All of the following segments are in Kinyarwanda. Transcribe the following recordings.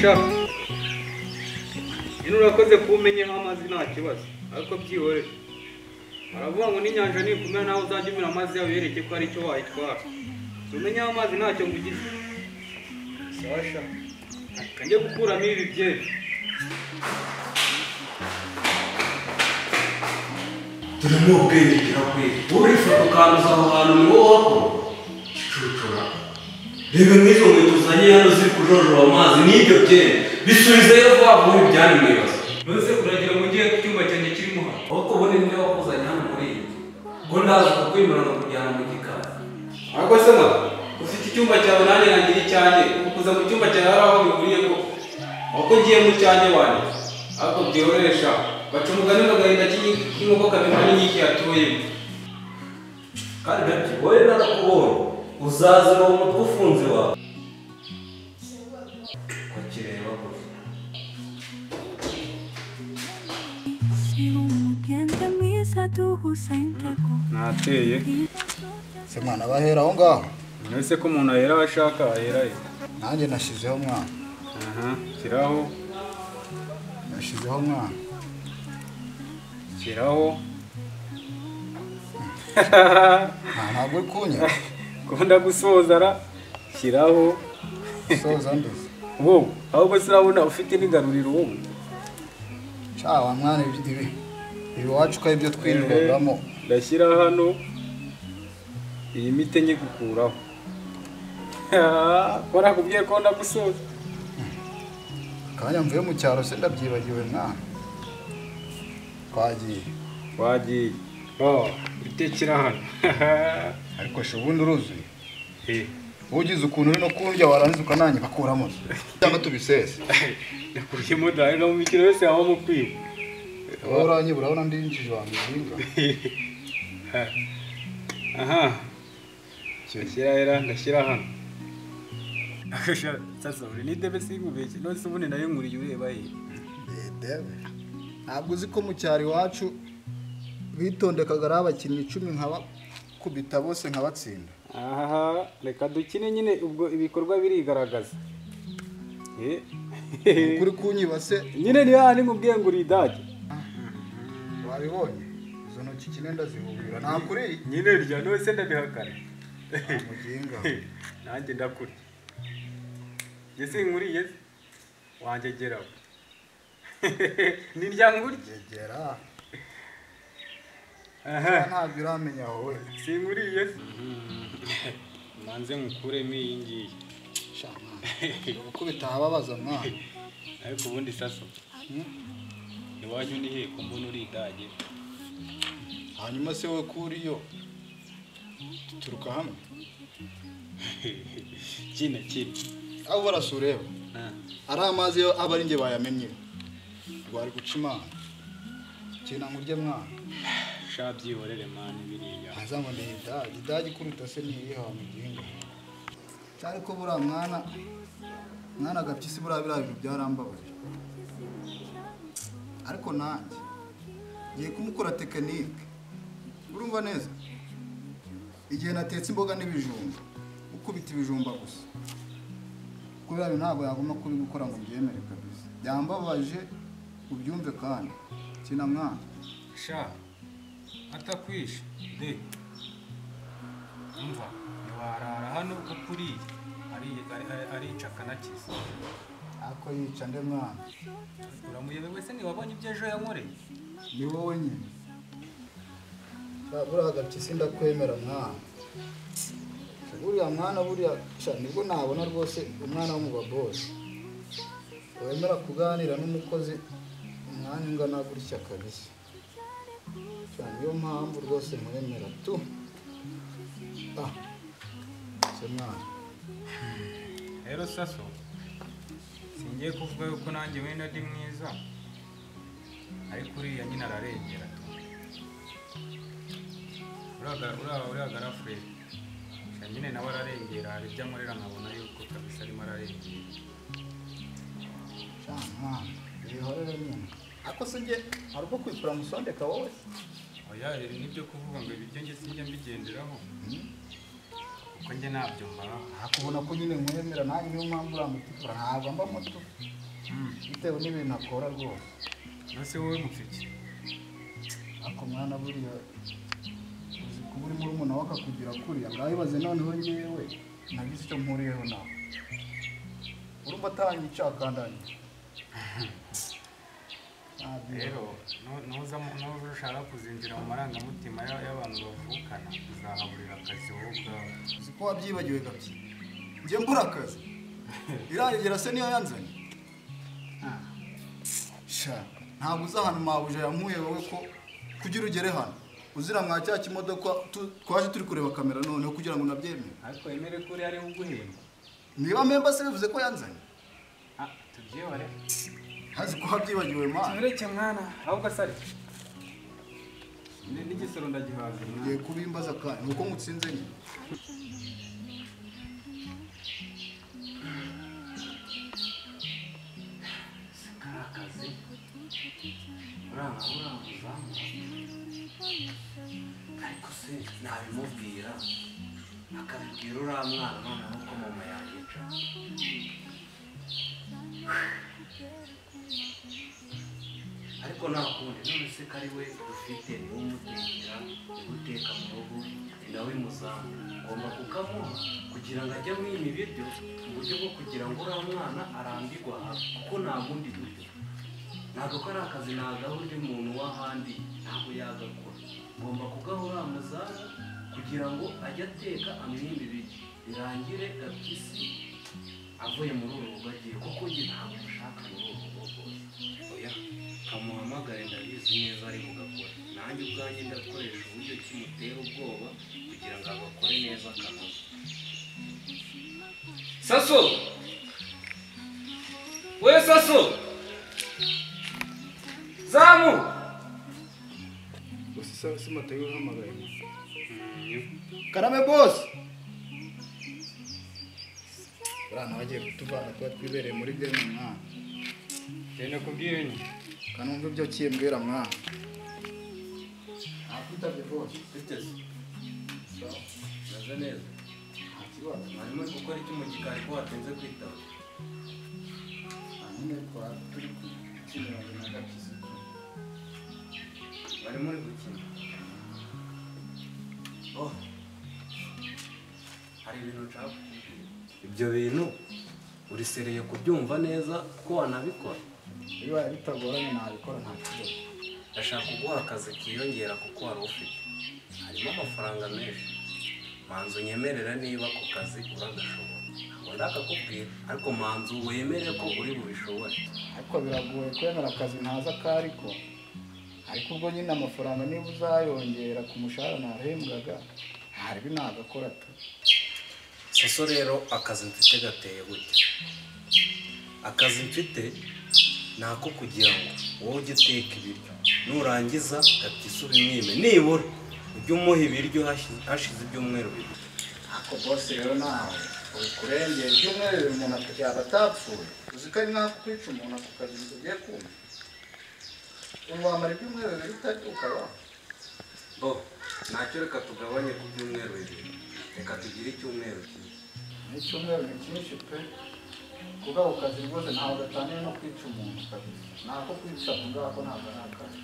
Sha nyine urakoze kumenyeho amazi nta kibazo, ariko byihorere. Baravuga ngo n'inyanja nikumena nawe uzajya umira amazi yawe yereke ko ari icyo wayitwara. Umenyeho amazi ntacyo ngugize. Sawa sha, njye gukuramo ibi byeri. Turimo ubwenge kirakwiriye. Urifata ukanduza aho hantu ni wowe wako gicucura. Reba nk'izo nkweto uzanye hano ziri kujojoba amazi n'ibyo byeri bisubizeyo vuba vuba ibijyane mu ibase. None uragira ngo ngiye ku cyumba cyanjye kirimo hano? Ahubwo ubundi niba wakuzanye hano muri iyi nzu ngo ndaza kukwimura nkakujyana mu gikari. Ariko se mwa ufite icyumba cyawe nanjye nkagira icyanjye, ubu kuza mu cyumba cyawe hari aho bihuriye ko ahubwo ngiye mu cyanjye wanjye. Ariko byihorere sha, baca umugani ngo agahinda k'inkoko kapimwa n'inkike yatuyemo. Kandi nabyo wowe narakubonye uzazira uwo mutwe ufunze wawe. Kwakireba gusa. Nateye. Se mwana bahera aho ngaho. None ko umuntu ahera aho ashaka ahera he? Nanjye nashizeho mwana. Aha, shyiraho. Nashizeho mwana. Shyiraho. Ntabwo uri kunyara. Ko ndagusoza ra. Shyiraho. Soza ndetse. Wowe, ahubwo sirabona ufite n'igaruriro wowe. Sha wa mwana ibi iwacu ko ibyo twirirwagamo. Ndashyira hano iyi mite nyigukuraho. Ko nakubwiye ko ndagusoza. Kanya mvuye mu cyaro se ndabyibagiwe mwana. Twagiye. Twagiye. Oh, itekera hano. Ariko she ubundi uruzuye. Ugize ukuntu uri no kundya warangiza ukananyi bakuramo. Cyangwa tubisese. Nakuyemo dai no mu mikino yose aho mu kwiba. Wowe uranyibura urabona ndinjije wanjye zinga. Aha. Shyira hera ndashyira hano. Sasa uri ni debe singubeke none se ubundi nayo nkuriye ureba he? Debe. Ntabwo uzi ko mu cyaro iwacu bitondekaga ari abakinnyi 10 nkabakubita bose nkabatsinda. Aha, reka dukine nyine ubwo ibikorwa birigaragaza. Kuri kunyiba se nyine ni handi nkubwiye ngo uri idage. Wabibonye? Izo ntoki kine ndazihubira. Nakuriye. Nyine rya none se ndabihakana. Muginga. Nanjye ndakurya. Jye sinkuriye wanjye geraho. Nirya nkurya. Gera. Aha. Ntabwo uramenya wowe. Sinkuriye. Manze nkukuremo iyi ngiyi. Sha mwana. Gukubita ababaza mwana. Ariko ubundi saso. Iwanyu ni he ko mbona uri idage? Hanyuma se we kuriyo tuturuka hamwe. Kina kina. Abo barasureba. Ari amazi yo aba ari nge bayamenye. Rwari guca imana. Kina nkurye mwana. Sha byihorere mwana biriya. Aza ngo ndi idage, idage kuruta se ni iriha muginga. Cyari ko buriya mwana mwana gapyisi buriya biriya bintu byarambabaje. Ariko nanjye ngiye kumukora tekinike. Urumva neza? Igihe natetse imboga n'ibijumba, ukubita ibijumba gusa. Kubera ntabwo yagomba kubikora ngo mbyemere kabisa. Byambabaje ubyumve kandi. Kina mwana. Sha atakwishe de. Umva ntiwarara hano kuko uriye arica akanakiza. Ako yica nde mwana? Uramuyobewe se ntiwabonye ibyo ejo yankoreye? Ni wowe nyine. Buriya gapyisi ndakwemera mwana. Buriya mwana buriya sha nibwo nabona rwose umwana wo mu babosi wemera kuganira n'umukozi umwanya ungana gutya kabisa. Niyo mpamvu rwose nkwemera tu. Ah, se mwana. Rero saso singiye kuvuga yuko nanjye wenda ndi mwiza, ariko uriya nyine ararengera tu. Uriya garafure nyine nawe ararengera, hari ibyo ankorera nkabona yuko kabisa arimo ararengera. Sha mwana, bihorere nyine. Ako se nge hari ubwo kwikura musondeka wowe? Oya, ibi nibyo kuvuga ngo ibiryo nge sinjya mbigenderaho. Kuko njye ntabyo mbaraho. Akubona ko nyine nkwemera nanjye niyo mpamvu uramutukura ntabwo mba muto. Bitewe n'ibintu akora rwose. Nase wowe mufiki. Ako mwana buriya uzi kuba uri murumuna we akakugira kuriya ngaho ibaze noneho njyewe nagize icyo mpuriyeho nawe. Urumva atanyica akandanya. Rero nuza ushaka kuzinjira mu marangamutima y'abantu bavukana uzahaburira akazi wowe ubwawe. Uzi ko wabyibagiwe gapyi. Njye mbura akazi. Irangegera se niyo yanzanye. Sha ntabwo uzi ahantu mabuja yankuye wowe ko kugira ugere hano. Uzira mwa cya kimodoka twaje turi kureba kamera noneho kugira ngo nabyemere. Ariko yemere ko ari uguhemba. Niba memba se bivuze ko yanzanye. Ah, tubyihore. Hazi ko wabyibagiwe mwana. Tureke mwana, ahubwo sari. N'igisoro ndagihaze. Ngiye kubimbaza kandi nuko ngutsinze nyine. Karakazi. Uranga uramuzamu. Ariko se nabimubwira akabibwira uriya mwana noneho ko mama yanyica. Ariko nta kundi none se ko ari we ufite niwe umutekera niwe uteka mu rugo ni nawe muzamu ngomba kukamuha kugira ngo ajye amwima ibiryo mu buryo bwo kugira ngo uriya mwana arambirwe aha kuko nta bundi buryo. Ntabwo ko ari akazi nagaha undi muntu w'ahandi ntabwo yagakora. Ngomba kugaha uriya muzamu kugira ngo ajye ateka amwima ibiryo birangire Gapyisi avuye muri uru rugo agiye kuko njye ntabwo mushaka muri uru rugo rwose. Oya kamuhamagare ndabizi neza ari bugakore nanjye ubwanjye ndakoresha uburyo kimutera ubwoba kugira ngo agakore neza akanoza. Saso! We Saso! Zamu! Gusa si moto y'uhamagaye. Karame boss. Bana bagiye kutuvana kuba twibereye muri game mwana. Genda kubwira nyine. Kanumva ibyo kimbwira mwana. Nakwitabye boss. Biteze. Sawa. Naze neza. Nta kibazo. Mwari muri gukora iki mu gikari ko watinze kwitaba? Nyine kwa turi gukinira na Gapyisi. Bari muri gukina. Oh. Hari ibintu nshaka kukubwira. Ibyo bintu urisereye kubyumva neza ko wanabikora. Bibaye bitagoranye nabikora nta kibazo. Ndashaka kuguha akazi kiyongera kuko wari ufite. Harimo amafaranga menshi. Manzu nyemerera niba ako kazi uragashobora. Ntabwo ndakakubwira ariko manzu wemere ko uri bubishobore. Ariko biragoye kwemera akazi ntazi akariko. Ariko ubwo nyine amafaranga niba uzayongera ku mushahara nahembwaga hari nagakora tu. Soso rero akazi mfite gateye gutya. Akazi mfite nako kugira ngo wowe ujye uteka ibiryo nurangiza Gapyisi ubimwime nibura ujye umuha ibiryo hashize ibyumweru bibiri. Ako boss rero nawe uri kurengera ibyumweru bibiri umuntu yaba atapfuye. Uzi ko ari nk'ako kwica umuntu ako kazi ugiye kumva. Ubu wamara ibyumweru bibiri utarya ukabaho. Bo ntacyo reka tugabanye ku byumweru bibiri. Reka tugire icyumweru kimwe. N'icyumweru ni cyinshi pe. Kuko ako kazi rwose ntabwo gataniye no kwica umuntu kabisa. Nako kwica ngako ntabwo ari akazi.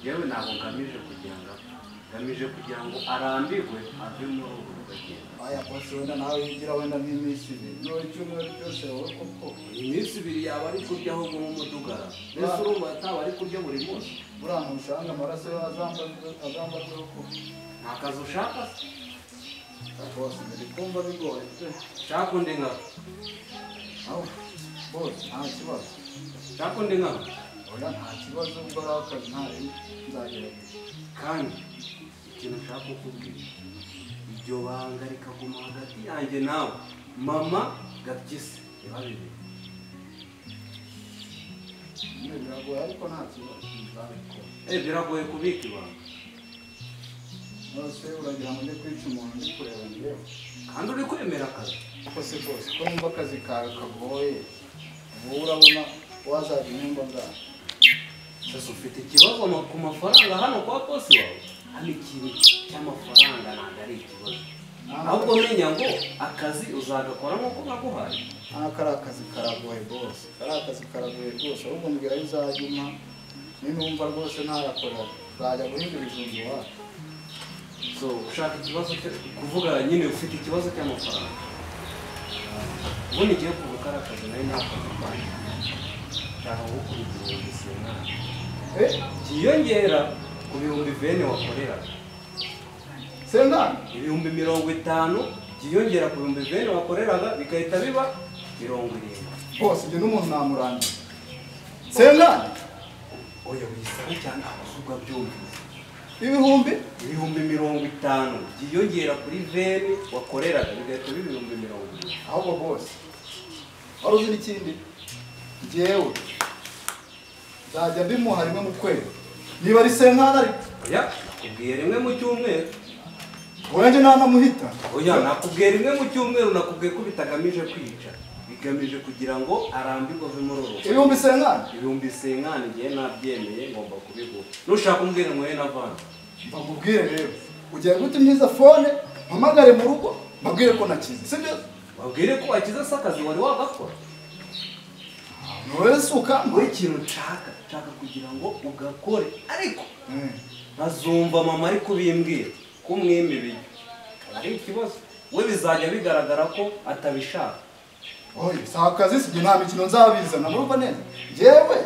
Yewe ntabwo ngamije kugira ngo apfe. Ngamije kugira ngo arambirwe ave muri ubu rugo agenda. Aya boss wenda nawe yigira wenda nk'iminsi ibiri. None icyumweru cyose wowe koko. Iminsi ibiri yaba ari kurya ahubwo nk'umudugara. Mbese urumva ataba ari kurya buri munsi. Buriya ntushanga amaraso ye azambazweho koko. Nta kazi ushaka se? Boss ndi kumva bigoye pe. Shaka undi nka. Aho boss nta kibazo. Shaka undi nka. Oya nta kibazo ubwo ari akazi nta nzagerageza. Kandi ikintu nshaka kukubwira iryo banga rikaguma hagati yanjye nawe mama Gapyisi ntibabimenye. Biragoye ariko nta kibazo nzabikora. Biragoye kubika ibanga. Nose uragira ngo njye kwica umuntu ndi kureba njyewe. Kandi uri kwemera akazi. Ko se boss ko numva akazi kawe kagoye wowe urabona wazajya inyumba bwawe. Sasa ufite ikibazo ku mafaranga hano kwa boss wawe? Hano ikintu cy'amafaranga ntabwo ari ikibazo. Ahubwo menya ngo akazi uzagakora nk'uko naguhaye. Kari akazi karagoye bose, kari akazi karagoye rwose. Ahubwo mbwira ayo uzajya umpa, ninumva rwose ntayakora nzajya guhinga ibijumba iwacu. So ushaka ikibazo cyo kuvuga nyine ufite ikibazo cy'amafaranga. Ubundi ngiye kuvuga kari akazi nayo nakazi kwanjye. Nshaka gukubita ibihumbi 5. Byiyongera ku bihumbi 20 wakorera. Sengana? 50,000 byiyongera ku bihumbi 20 wakoreraga bigahita biba 70. Bose ibyo n'umuntu namurangira. Sengana? Oya wisaba cyane ahubwo byumvise. Ibihumbi 50,000 byiyongera kuri 20 wakoreraga bigahita biba 70,000. Ahubwo bose wari uzi n'ikindi, njyewe nzajya mbimuha rimwe mu kwezi niba ari senkana. Ariko oya nakubwiye rimwe mu cyumweru. Oya njye ntanamuhita. Oya nakubwiye rimwe mu cyumweru, nakubwiye ko bitagamije kwica, bigamije kugira ngo arambirwe ave muri uru rugo. 50,000? 50,000 ngiye nabyemeye, ngomba kubiguha. Nushaka umbwire ngo na vana. Mbakubwire rero, ugiye guta imyiza fone, mpamagare mu rugo, mbabwire ko nakize, sibyo? Babwire ko wakize se akazi wari wagakora? None se ukamba? We ikintu nshaka kugira ngo ugakore, ariko bazumva mama ari kubimbwira ko umwima ibiryo ari ikibazo. We bizajya bigaragara ko atabishaka. Oya si akazi, sibyo, nta mikino nzabizana, murumva neza. Njyewe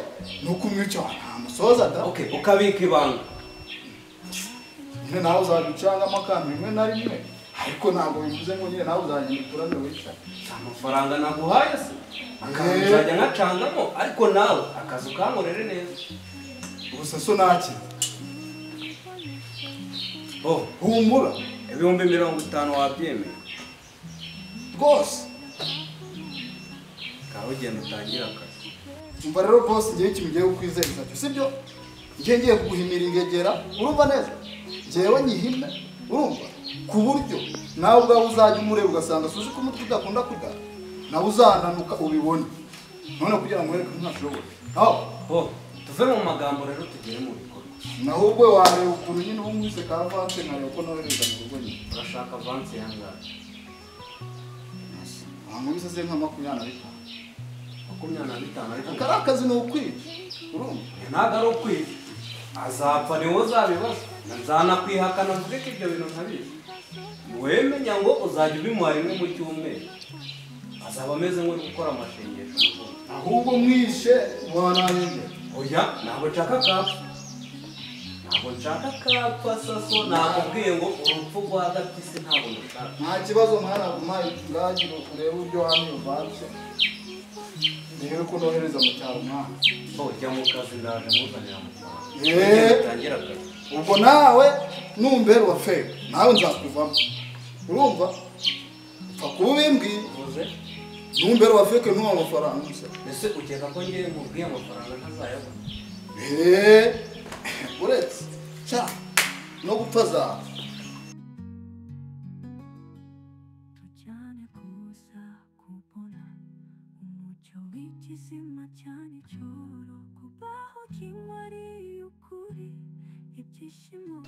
ni ukumwica ntamusoza da. Okay, ukabika ibanga. Nyine nawe uzajya ucangamo akantu rimwe na rimwe, ariko ntabwo bivuze ngo nyine nawe uzagenda ukurane wicara. Amafaranga naguhaye se akantu nzajya nkacangamo, ariko nawe akazi ukankorere neza. Gusa so naki. Oh, humura. 50,000 wabyemeye rwose. Ngaho ugenda utangire akazi. Umva rero boss, ngiye ikintu ngiye kukwizeza cyo, sibyo? Ngiye kuguhimira ingegera, urumva neza? Njyewe nyihime, urumva? Ku buryo nawe ubwawe uzajya umureba ugasanga suzi ko umutwe udakunda kurya, nawe uzananuka ubibone. None kugira ngo wereke ntashobora. Oh, tuve mu magambo rero tugere mu bikorwa. Naho ubwo wareba ukuntu nyine ubu mwise ka avance, nkareba ko nohereza mu rugo nyine. Urashaka avance yangahe? Nkubise se nka 25. 25 ariko kari akazi ni ukwica, urumva? Ntabwo ari ukwica, azapfa ni wowe uzabibaza. Nzanakwihakana mvuge ko ibyo bintu ntabizi. Wemenya ngo uzajya ubimuha rimwe mu cyumweru, azaba ameze nk'uri gukora amashengesho. Ahubwo mwishe wananjye. Oya ntabwo nshaka kapfa, ntabwo nshaka kapfa saso. Nakubwiye ngo urupfu rwa Gapyisi ntabwo nshaka. Nta kibazo mwana, guma ngagira urebe uburyo wamye uvanse, ndebe ko nohereza mu cyaro mwana. Oh, jya mu kazi ndaje muzanira amafaranga. Tangira akazi. Ubwo nawe numbera wa fake, nawe nzakuvamo. Urumva? Upfa kuba ubimbwiye. Numbera wa fake ntuha amafaranga gusa. Ese ukeka ko ngiye mubwiye amafaranga ntazayabona? Uretse cya no gupfa zawe.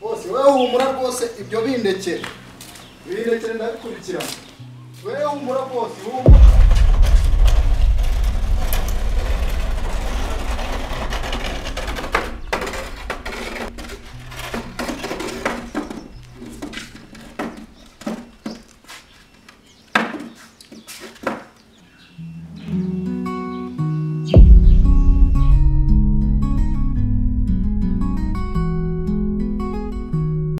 Bose wewe humura rwose, ibyo bindekere. Bindekere ndabikurikirana. Wewe humura rwose, humura.